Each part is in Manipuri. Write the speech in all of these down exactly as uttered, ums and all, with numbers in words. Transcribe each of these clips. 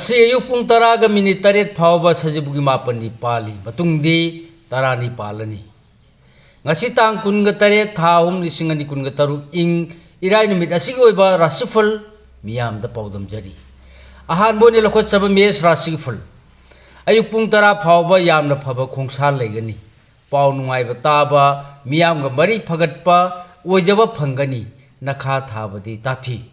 ꯉꯁꯤ ꯑꯌꯨꯛ ꯄꯨꯡ ꯇꯔꯥꯒ ꯃꯤꯅꯤꯠ ꯇꯔꯦꯠ ꯐꯥꯎꯕ ꯁꯖꯤꯕꯨꯒꯤ ꯃꯥꯄꯟꯅꯤ ꯄꯥꯜꯂꯤ꯫ ꯃꯇꯨꯡꯗꯤ ꯇꯔꯥꯅꯤ ꯄꯥꯜꯂꯅꯤ꯫ ꯉꯁꯤ ꯇꯥꯡ ꯀꯨꯟꯒ ꯇꯔꯦꯠ, ꯊꯥ ꯑꯍꯨꯝ, ꯂꯤꯁꯤꯡ ꯑꯅꯤ ꯀꯨꯟꯒ ꯇꯔꯨꯛ, ꯏꯪ ꯏꯔꯥꯏ ꯅꯨꯃꯤꯠ ꯑꯁꯤꯒꯤ ꯑꯣꯏꯕ ꯔꯥꯁꯤꯐꯜ ꯃꯤꯌꯥꯝꯗ ꯄꯥꯎꯗꯝꯖꯔꯤ꯫ ꯑꯍꯥꯟꯕ ꯑꯣꯏꯅ ꯂꯧꯈꯠꯆꯕ ꯃꯦꯁ ꯔꯥꯁꯤꯒꯤ ꯐꯜ꯫ ꯑꯌꯨꯛ ꯄꯨꯡ ꯇꯔꯥ ꯐꯥꯎꯕ ꯌꯥꯝꯅ ꯐꯕ ꯈꯣꯡꯁꯥ ꯂꯩꯒꯅꯤ꯫ ꯄꯥꯎ ꯅꯨꯡꯉꯥꯏꯕ ꯇꯥꯕ, ꯃꯤꯌꯥꯝꯒ ꯃꯔꯤ ꯐꯒꯠꯄ ꯑꯣꯏꯖꯕ ꯐꯪꯒꯅꯤ꯫ ꯅꯈꯥ ꯊꯥꯕꯗꯤ ꯇꯥꯊꯤ꯫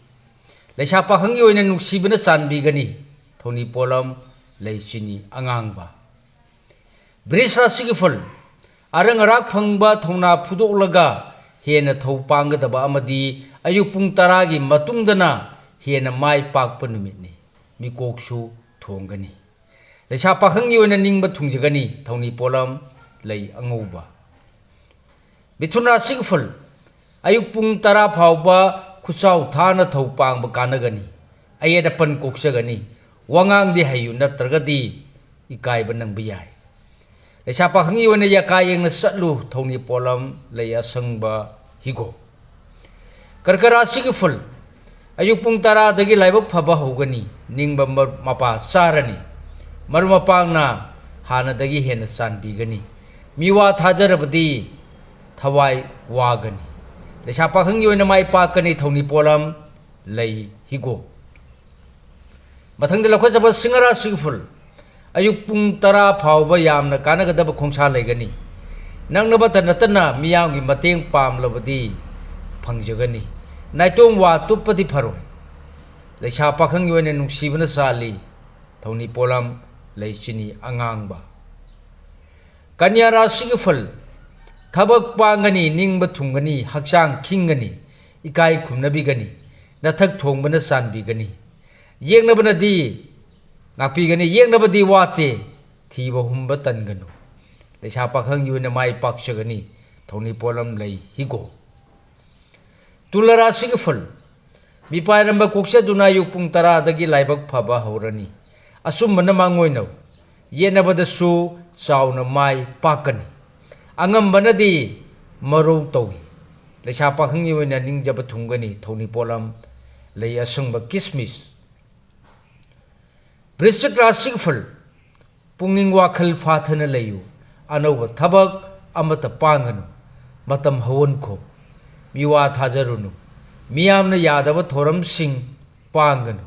ꯂꯩꯁꯥ ꯄꯥꯈꯪꯒꯤ ꯑꯣꯏꯅ ꯅꯨꯡꯁꯤꯕꯅ ꯆꯥꯟꯕꯤꯒꯅꯤ꯫ ꯊꯧꯅꯤ ꯄꯣꯠꯂꯝ, ꯂꯩ ꯆꯤꯅꯤ ꯑꯉꯥꯡꯕ꯫ ꯕ꯭ꯔꯤꯖ ꯔꯥꯁꯤꯒꯤ ꯐꯜ꯫ ꯑꯔꯪ ꯑꯔꯥꯛ ꯐꯪꯕ ꯊꯧꯅꯥ ꯐꯨꯗꯣꯛꯂꯒ ꯍꯦꯟꯅ ꯊꯧ ꯄꯥꯡꯒꯗꯕ ꯑꯃꯗꯤ ꯑꯌꯨꯛ ꯄꯨꯡ ꯇꯔꯥꯒꯤ ꯃꯇꯨꯡꯗꯅ ꯍꯦꯟꯅ ꯃꯥꯏ ꯄꯥꯛꯄ ꯅꯨꯃꯤꯠꯅꯤ꯫ ꯃꯤꯀꯣꯛꯁꯨ ꯊꯣꯡꯒꯅꯤ꯫ ꯂꯩꯁꯥ ꯄꯥꯈꯪꯒꯤ ꯑꯣꯏꯅ ꯅꯤꯡꯕ ꯊꯨꯡꯖꯒꯅꯤ꯫ ꯊꯧꯅꯤ ꯄꯣꯠꯂꯝ, ꯂꯩ ꯑꯉꯧꯕ꯫ ꯃꯤꯊꯨꯟ ꯔꯥꯁꯤꯒꯤ ꯐꯜ꯫ ꯑꯌꯨꯛ ꯄꯨꯡ ꯇꯔꯥ ꯐꯥꯎꯕ ꯈꯨꯠꯆꯥꯎ ꯊꯥꯅ ꯊꯧ ꯄꯥꯡꯕ ꯀꯥꯟꯅꯒꯅꯤ꯫ ꯑꯌꯦꯠ ꯑꯄꯟ ꯀꯣꯛꯆꯒꯅꯤ꯫ ꯋꯥꯉꯥꯡꯗꯤ ꯍꯩꯌꯨ, ꯅꯠꯇ꯭ꯔꯒꯗꯤ ꯏꯀꯥꯏꯕ ꯅꯪꯕ ꯌꯥꯏ꯫ ꯂꯩꯁꯥ ꯄꯥꯈꯪꯒꯤ ꯑꯣꯏꯅ ꯌꯥꯀꯥ ꯌꯦꯡꯅ ꯆꯠꯂꯨ꯫ ꯊꯧꯅꯤ ꯄꯣꯠꯂꯝ, ꯂꯩ ꯑꯁꯪꯕ, ꯍꯤꯒꯣꯛ꯫ ꯀꯔꯀ ꯔꯥꯁꯤꯒꯤ ꯐꯜ꯫ ꯑꯌꯨꯛ ꯄꯨꯡ ꯇꯔꯥꯗꯒꯤ ꯂꯥꯏꯕꯛ ꯐꯕ ꯍꯧꯒꯅꯤ꯫ ꯅꯤꯡꯕ ꯃꯔꯨꯞ ꯃꯄꯥ ꯆꯥꯔꯅꯤ꯫ ꯃꯔꯨꯞ ꯃꯄꯥꯡꯅ ꯍꯥꯟꯅꯗꯒꯤ ꯍꯦꯟꯅ ꯆꯥꯟꯕꯤꯒꯅꯤ꯫ ꯃꯤꯋꯥ ꯊꯥꯖꯔꯕꯗꯤ ꯊꯋꯥꯏ ꯋꯥꯒꯅꯤ꯫ ꯂꯩꯁꯥ ꯄꯥꯈꯪꯒꯤ ꯑꯣꯏꯅ ꯃꯥꯏ ꯄꯥꯛꯀꯅꯤ꯫ ꯊꯧꯅꯤ ꯄꯣꯠꯂꯝ, ꯂꯩ ꯍꯤꯒꯣꯛ꯫ ꯃꯊꯪꯗ ꯂꯧꯈꯠꯆꯕ ꯁꯤꯡꯍ ꯔꯥꯁꯤꯒꯤ ꯐꯜ꯫ ꯑꯌꯨꯛ ꯄꯨꯡ ꯇꯔꯥ ꯐꯥꯎꯕ ꯌꯥꯝꯅ ꯀꯥꯟꯅꯒꯗꯕ ꯈꯣꯡꯁꯥ ꯂꯩꯒꯅꯤ꯫ ꯅꯪꯅꯕꯇ ꯅꯠꯇꯅ ꯃꯤꯌꯥꯝꯒꯤ ꯃꯇꯦꯡ ꯄꯥꯝꯂꯕꯗꯤ ꯐꯪꯖꯒꯅꯤ꯫ ꯅꯥꯏꯇꯣꯝ ꯋꯥ ꯇꯨꯞꯄꯗꯤ ꯐꯔꯣꯏ꯫ ꯂꯩꯁꯥ ꯄꯥꯈꯪꯒꯤ ꯑꯣꯏꯅ ꯅꯨꯡꯁꯤꯕꯅ ꯆꯥꯜꯂꯤ꯫ ꯊꯧꯅꯤ ꯄꯣꯠꯂꯝ, ꯂꯩ ꯆꯤꯅꯤ ꯑꯉꯥꯡꯕ꯫ ꯀꯟꯌꯥ ꯔꯥꯁꯤꯒꯤ ꯐꯜ꯫ ꯊꯕꯛ ꯄꯥꯡꯒꯅꯤ, ꯅꯤꯡꯕ ꯊꯨꯡꯒꯅꯤ, ꯍꯛꯆꯥꯡ ꯈꯤꯡꯒꯅꯤ, ꯏꯀꯥꯏ ꯈꯨꯝꯅꯕꯤꯒꯅꯤ, ꯅꯊꯛ ꯊꯣꯡꯕꯅ ꯆꯥꯟꯕꯤꯒꯅꯤ꯫ ꯌꯦꯛꯅꯕꯅꯗꯤ ꯉꯥꯛꯄꯤꯒꯅꯤ, ꯌꯦꯛꯅꯕꯗꯤ ꯋꯥꯠꯇꯦ, ꯊꯤꯕ ꯍꯨꯝꯕ ꯇꯟꯒꯅꯨ꯫ ꯂꯩꯁꯥ ꯄꯥꯈꯪꯒꯤ ꯑꯣꯏꯅ ꯃꯥꯏ ꯄꯥꯛꯆꯒꯅꯤ꯫ ꯊꯧꯅꯤ ꯄꯣꯠꯂꯝ, ꯂꯩ ꯍꯤꯒꯣꯛ꯫ ꯇꯨꯂꯥ ꯔꯥꯁꯤꯒꯤ ꯐꯜ꯫ ꯃꯤꯄꯥꯏꯔꯝꯕ ꯀꯣꯛꯆꯗꯨꯅ ꯑꯌꯨꯛ ꯄꯨꯡ ꯇꯔꯥꯗꯒꯤ ꯂꯥꯏꯕꯛ ꯐꯕ ꯍꯧꯔꯅꯤ꯫ ꯑꯆꯨꯝꯕꯅ ꯃꯥꯡꯑꯣꯏꯅꯧ꯫ ꯌꯦꯠꯅꯕꯗꯁꯨ ꯆꯥꯎꯅ ꯃꯥꯏ ꯄꯥꯛꯀꯅꯤ꯫ ꯑꯉꯝꯕꯅꯗꯤ ꯃꯔꯧ ꯇꯧꯏ꯫ ꯂꯩꯁꯥ ꯄꯥꯈꯪꯒꯤ ꯑꯣꯏꯅ ꯅꯤꯡꯖꯕ ꯊꯨꯡꯒꯅꯤ꯫ ꯊꯧꯅꯤ ꯄꯣꯠꯂꯝ, ꯂꯩ ꯑꯁꯪꯕ, ꯀꯤꯁꯃꯤꯁ꯫ ꯕ꯭ꯔꯤꯁꯤꯛ ꯔꯥꯁꯤꯒꯤ ꯐꯜ, ꯄꯨꯛꯅꯤꯡ ꯋꯥꯈꯜ ꯐꯥꯊꯅ ꯂꯩꯌꯨ꯫ ꯑꯅꯧꯕ ꯊꯕꯛ ꯑꯃꯠꯇ ꯄꯥꯡꯒꯅꯨ꯫ ꯃꯇꯝ ꯍꯧꯍꯟꯈꯣ꯫ ꯃꯤꯋꯥ ꯊꯥꯖꯔꯨꯅꯨ꯫ ꯃꯤꯌꯥꯝꯅ ꯌꯥꯗꯕ ꯊꯧꯔꯝꯁꯤꯡ ꯄꯥꯡꯒꯅꯨ꯫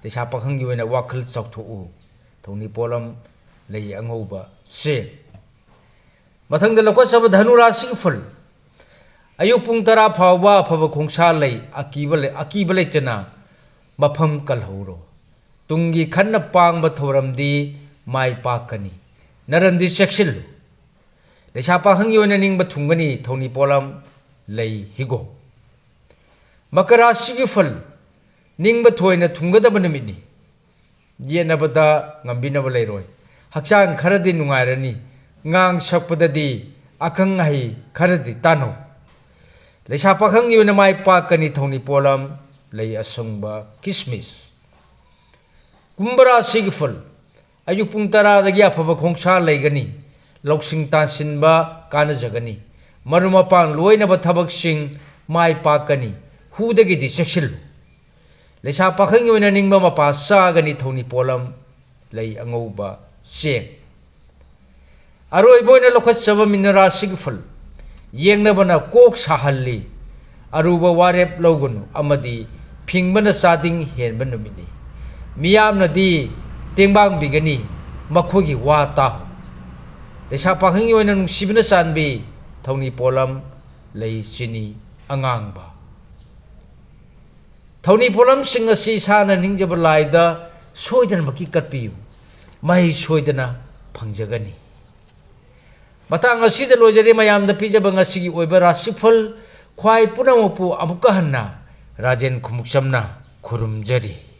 ꯂꯩꯁꯥ ꯄꯥꯈꯪꯒꯤ ꯑꯣꯏꯅ ꯋꯥꯈꯜ ꯆꯥꯎꯊꯣꯛꯎ꯫ ꯊꯧꯅꯤ ꯄꯣꯠꯂꯝ ꯂꯩ ꯑꯉꯧꯕ, ꯆꯦ꯫ ꯃꯊꯪꯗ ꯂꯧꯈꯠꯆꯕ ꯙꯅꯨ ꯔꯥꯁꯤꯒꯤ ꯐꯜ꯫ ꯑꯌꯨꯛ ꯄꯨꯡ ꯇꯔꯥ ꯐꯥꯎꯕ ꯑꯐꯕ ꯈꯣꯡꯁꯥ ꯂꯩ, ꯑꯀꯤꯕ ꯂꯩ, ꯑꯀꯤꯕ ꯂꯩꯇꯅ ꯃꯐꯝ ꯀꯜꯍꯧꯔꯣ꯫ ꯇꯨꯡꯒꯤ ꯈꯟꯅ ꯄꯥꯡꯕ ꯊꯧꯔꯝꯗꯤ ꯃꯥꯏ ꯄꯥꯛꯀꯅꯤ꯫ ꯅꯔꯟꯗꯤ ꯆꯦꯛꯁꯤꯜꯂꯨ꯫ ꯂꯩꯁꯥ ꯄꯥꯈꯪꯒꯤ ꯑꯣꯏꯅ ꯅꯤꯡꯕ ꯊꯨꯡꯒꯅꯤ, ꯊꯧꯅꯤ ꯄꯣꯠꯂꯝ ꯂꯩ ꯍꯤꯒꯣꯛ꯫ ꯃꯀꯔ ꯔꯥꯁꯤꯒꯤ ꯐꯜ, ꯅꯤꯡꯕ ꯊꯣꯏꯅ ꯊꯨꯡꯒꯗꯕ ꯅꯨꯃꯤꯠꯅꯤ꯫ ꯌꯦꯠꯅꯕꯗ ꯉꯝꯕꯤꯅꯕ ꯂꯩꯔꯣꯏ꯫ ꯍꯛꯆꯥꯡ ꯈꯔꯗꯤ ꯅꯨꯡꯉꯥꯏꯔꯅꯤ꯫ ꯉꯥꯡ ꯁꯛꯄꯗꯗꯤ ꯑꯈꯪ ꯑꯍꯩ ꯈꯔꯗꯤ ꯇꯥꯟꯅꯧ꯫ ꯂꯩꯁꯥ ꯄꯥꯈꯪꯒꯤ ꯑꯣꯏꯅ ꯃꯥꯏ ꯄꯥꯛꯀꯅꯤ, ꯊꯧꯅꯤ ꯄꯣꯠꯂꯝ ꯂꯩ ꯑꯁꯪꯕ, ꯀꯤꯁꯃꯤꯁ꯫ ꯀꯨꯝꯚ ꯔꯥꯁꯤꯒꯤ ꯐꯜ, ꯑꯌꯨꯛ ꯄꯨꯡ ꯇꯔꯥꯗꯒꯤ ꯑꯐꯕ ꯈꯣꯡꯁꯥ ꯂꯩꯒꯅꯤ꯫ ꯂꯧꯁꯤꯡ ꯇꯥꯟꯁꯤꯟꯕ ꯀꯥꯟꯅꯖꯒꯅꯤ꯫ ꯃꯔꯨꯞ ꯃꯄꯥꯡ ꯂꯣꯏꯅꯕ ꯊꯕꯛꯁꯤꯡ ꯃꯥꯏ ꯄꯥꯛꯀꯅꯤ꯫ ꯍꯨꯗꯒꯤꯗꯤ ꯆꯦꯛꯁꯤꯜꯂꯨ꯫ ꯂꯩꯁꯥ ꯄꯥꯈꯪꯒꯤ ꯑꯣꯏꯅ ꯅꯤꯡꯕ ꯃꯄꯥ ꯆꯥꯒꯅꯤ, ꯊꯧꯅꯤ ꯄꯣꯠꯂꯝ ꯂꯩ ꯑꯉꯧꯕ, ꯆꯦꯡ꯫ ꯑꯔꯣꯏꯕ ꯑꯣꯏꯅ ꯂꯧꯈꯠꯆꯕ ꯃꯤꯅ ꯔꯥꯁꯤꯒꯤ ꯐꯜ, ꯌꯦꯡꯅꯕꯅ ꯀꯣꯛ ꯁꯥꯍꯜꯂꯤ꯫ ꯑꯔꯨꯕ ꯋꯥꯔꯦꯞ ꯂꯧꯒꯅꯨ ꯑꯃꯗꯤ ꯐꯤꯡꯕꯅ ꯆꯥꯗꯤꯡ ꯍꯦꯟꯕ ꯅꯨꯃꯤꯠꯅꯤ꯫ ꯃꯤꯌꯥꯝꯅꯗꯤ ꯇꯦꯡꯕꯥꯡꯕꯤꯒꯅꯤ, ꯃꯈꯣꯏꯒꯤ ꯋꯥ ꯇꯥꯎ꯫ ꯂꯩꯁꯥ ꯄꯥꯈꯪꯒꯤ ꯑꯣꯏꯅ ꯅꯨꯡꯁꯤꯕꯅ ꯆꯥꯟꯕꯤ, ꯊꯧꯅꯤ ꯄꯣꯠꯂꯝ ꯂꯩ ꯆꯤꯅꯤ ꯑꯉꯥꯡꯕ꯫ ꯊꯧꯅꯤ ꯄꯣꯠꯂꯝꯁꯤꯡ ꯑꯁꯤ ꯏꯁꯥꯅ ꯅꯤꯡꯖꯕ ꯂꯥꯏꯗ ꯁꯣꯏꯗꯅꯃꯛꯀꯤ ꯀꯠꯄꯤꯌꯨ꯫ ꯃꯍꯩ ꯁꯣꯏꯗꯅ ꯐꯪꯖꯒꯅꯤ꯫ ꯃꯇꯥꯡ ꯑꯁꯤꯗ ꯂꯣꯏꯖꯔꯦ ꯃꯌꯥꯝꯗ ꯄꯤꯖꯕ ꯉꯁꯤꯒꯤ ꯑꯣꯏꯕ ꯔꯥꯁꯤꯐꯜ꯫ ꯈ꯭ꯋꯥꯏ ꯄꯨꯝꯅꯃꯛꯄꯨ ꯑꯃꯨꯛꯀ ꯍꯟꯅ ꯔꯥꯖꯦꯟ ꯈꯨꯃꯨꯛꯆꯝꯅ ꯈꯨꯔꯨꯝꯖꯔꯤ꯫